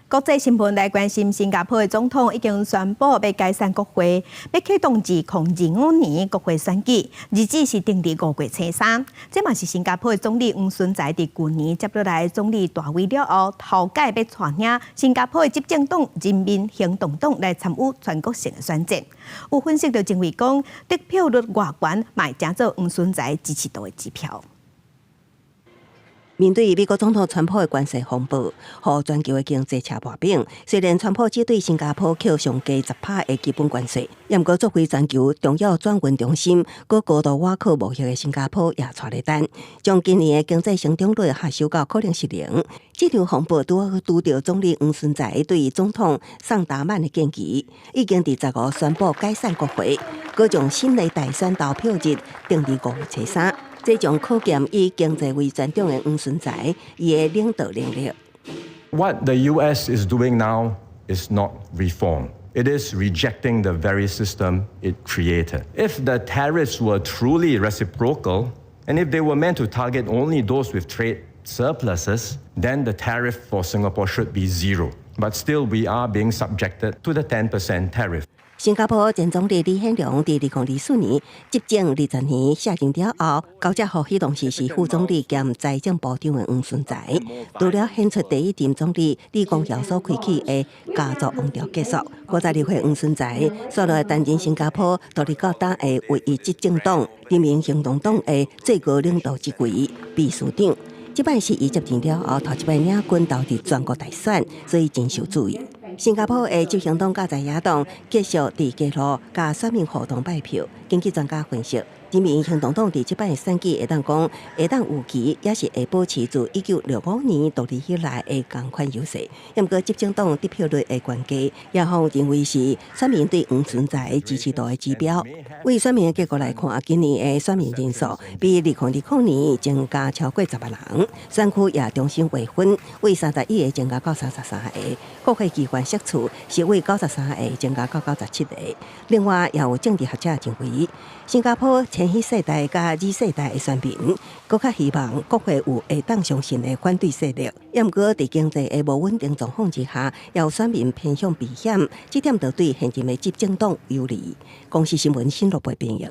國際新聞來關心，新加坡的總統已經宣布欲解散國會，欲啟動2025年國會選舉，日子是定佇5月初3。這嘛是新加坡的總理黃循財佇舊年接落來總理大位了後，頭擺欲帶領新加坡的執政黨人民行動黨來參與全國性的選戰。有分析就認為講，得票率偌懸，嘛會成做黃循財支持度的指標。面對美國總統川普的關稅風暴，予全球的經濟車破餅。雖然川普只對新加坡扣上低10趴的基本關稅，毋過作為全球重要轉運中心，閣高度倚靠貿易的新加坡也掣咧等，將今年的經濟成長率下修到可能是零。這場風暴拄好拄著總理黃循財對總統桑達曼的建議，已經佇15宣布解散國會，閣將新的大選投票日定佇5月初3。這將考驗以經濟為專長的黃循財，伊的領導能力。 What the US is doing now is not reform. It is rejecting the very system it created. If the tariffs were truly reciprocal, and if they were meant to target only those with trade surpluses, then the tariff for Singapore should be zero. But still, we are being subjected to the 10% tariff. 新加坡前總理李顯龍佇2024年執政20年卸任了後，交接予彼當時是副總理兼財政部長的黃循財。除了顯出第一任總理李光耀所開啟的家族王朝結束，52歲黃循財煞落來擔任新加坡獨立到今的唯一執政黨人民行動黨的最高領導職位秘書長。這擺是伊接任了後頭一擺領軍投入全國大選，所以真受注意。新加坡的執行黨佮在野黨繼續佇街路佮選民互動拜票。根據專家分析，人民行動黨佇這擺選舉會當講，會當預期也是會保持自1965年獨立以來的仝款優勢。毋過執政黨得票率的懸低，也予認為是選民對黃循財支持度的指標。對選民的結果來看，今年的選民人數比2020年增加超過10萬人，選區也重新劃分，為31個增加到33個，國會議員席次是為93個增加到97個。另外，也有政治學者認為，新加坡千禧世代佮 Z 世代的選民，閣較希望國會有會當相信的反對勢力。毋過，佇經濟的無穩定狀況之下，也有選民偏向避險，這點就對現任的執政黨有利。公視新聞新羅貝編譯。